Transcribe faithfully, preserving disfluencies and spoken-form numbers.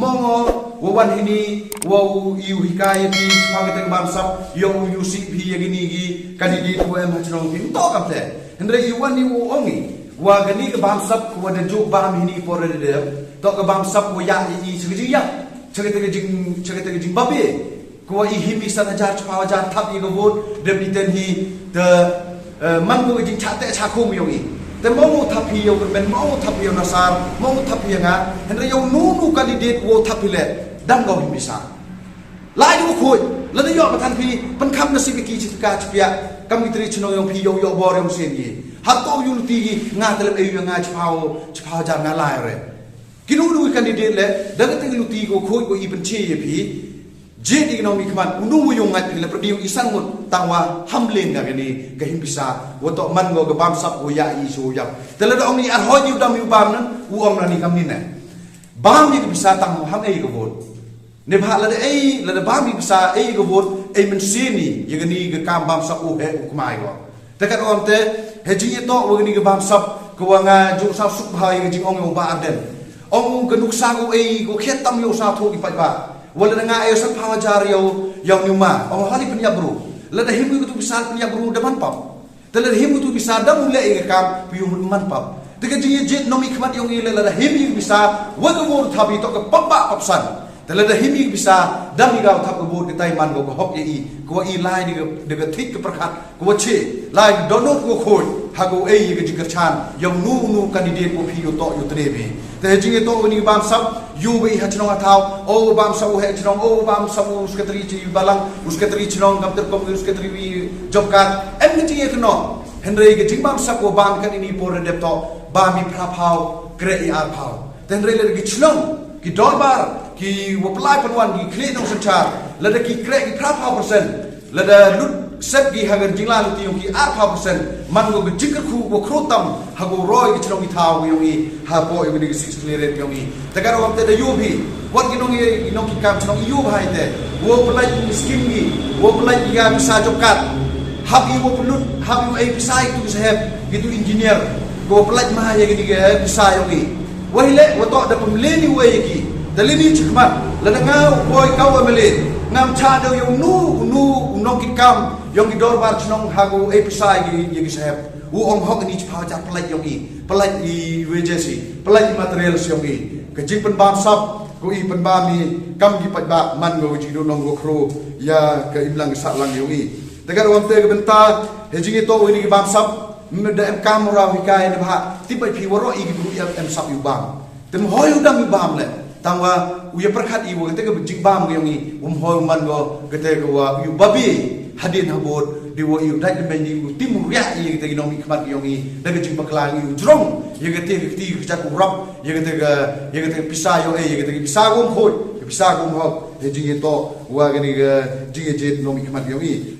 Ngo, wa wan hini, wa u, i u hikai ïa phi, shaphang kata ka bamsap, ïa u ïoh sih phi ïa kini ki candidate wa em ha chnong phi, ym toh kamte. Hynrei i wan i u ong i, wa kani ka bamsap, wa da ju bam hini por da dep, toh ka bamsap wa ïa i, i, sha ka jingïap, sha kata ka jing, sha kata ka jingbabe. Ko wa i him i san hajar, chiphaw hajar thap ïa ka vote, dep i ten hi, te, eh, man ko ka jingchah teh chah khum ïong i. Te mo mo thap hi ïa u kyrmen, mo mo thap hi ïa u Nasar, mo mo thap hi ïa nga, hynrei ïa u nu nu candidate wo thap hi leh, dang ko him i sa. Lai du khuid, lada ïoh ba than phi, pynkham na sip ki chi ka chi pia, kam ki tri chnong ïong phi ïoh ïoh bor ïong sien i. Hato ïoh luti ki, nga telem ei ïa nga chiphaw, chiphaw hajar nga lai re. Kino kino ki candidate le, da kata ka luti ko khuid ko i pynche ïa phi. Jied i ki nongmihkhmat, u nu u ïong ngat phi le pyrdi i san ngut, tang wa ham len ka kani, ka him pisa, wa toh man ko ka bamsap ko ïa i shu ïap. Te lada ong i arhoi i u dam i u bam nan, u ong na ni kam ni ne. Bam i ka pisa tang ham ei ka vote. Ne bha lada ei, lada bam i ka pisa ei ka vote, ei mynsiem i, ïa kani ka kam bamsap u he u kmai ko. Te kat ong te, he jingïatoh wa kani ka bamsap, ka wa nga jong sap suk bha ïa ka jingong ïa u Bah Ardent. Ong ka nuksa ko ei, ko khiat tam ïa u sa thoh ki paidbah. Wa lada nga ei san phaw hajar ïa u, ïa u ni ma. Ong hali pynïap bru. Lada him ïa ka tu pisa pynïap bru da man pap. Te lada him ïa ka tu pisa da mu leh ïa ka kam, phi ïa u man pap. Te ka jingïajied nongmihkhmat ïong i lada him ïa ka pisa, wa ka vote thap i toh ka pap ba pap san. Te lada him i ka pisa, dam i ka thap ka vote ka tai man ko ka hok ïa i, ko wa i lai da ka, da ka thik ka pyrkhat, ko wa che, lai ka dohnud ko khuid, ha ko ei ïa ka jingkyrchan, ïa u nu u nu candidate ko phi ïoh toh ïoh trei phi. Te ha jingïatoh wa ni bamsap, ïoh ba i ha chnong ha thaw, o bamsap u ha chnong, o bamsap u secretary chi balang, u secretary chnong, kam ter kom u secretary wi job card, em ka jingïakynnoh, hynrei ka jingbamsap ko bam kan ini por dep toh, bam i phra phaw, kre i ar phaw. Te hynrei lada ki chnong, ki dorbar, ki wa pynlai pynwan ki khlieh nongsynshar, lada ki kre ki phra phaw percent, lada lut set ki ha ka jingla lut ïong ki ar phaw percent, man ko ka jingkyrkhu ko khro tam, ha ko roi ki chnong ki thaw ïong i, ha po ïong i ki six clearance ïong i. Te ka ro te da ïoh phi, wat ki nong i, ki nong ki kam chnong i ïoh bha i te, wa pynlai ki skim ki, wa pynlai ki ka pisa job card, hap i wa pynlut, hap i wa ei pisa i tu sahep, i tu engineer, ko wa pynlai ma ïa ki ni ka pisa ïong i. Wa hi leh, wa toh da pynmlien i wei ki. Da lini chikmat, lada nga u boi ka wa mlien. Ngam cha da ïa u nu, u nu, u nongkitkam, ïong ki dorbar chnong ha ko ei pisa ïa ki, ïa ki sahep. U ong hok ni chiphaw hajar pynlait ïong i. Pynlait i wages i. Pynlait i materials ïong i. Ka jingpynbamsap, ko i pynbam i, kam ki paidbah man ko jingdon nong ko khro, ïa ka imlang ka sahlang ïong i. Te ka ro te ka bynta, he jingïatoh wa ni ki bamsap, me da em kam raw hikai ne bha, tip bai phi waroh i ki bru em, em sap ïa u bam. Te mhoi u dam ïa u bam le. Tang wa u ïa pyrkhat i wa kate ka jingbam ka ïong i, u mhoi u man ko, kate ka wa u ïa babe, hadien habud, di wa u ïa dait di men di u tim u riah i kate ki nongmihkhmat ka ïong i, da ka jingbakla i u jrong, ïa kate ka kti ka jat u rap, ïa kate ka, ïa kate ka pisa ïong i, ïa kate ka pisa ka um khoi, ka pisa ka um hok, ïa jingïatoh, wa kane ka jingïajied nongmihkhmat ka ïong i.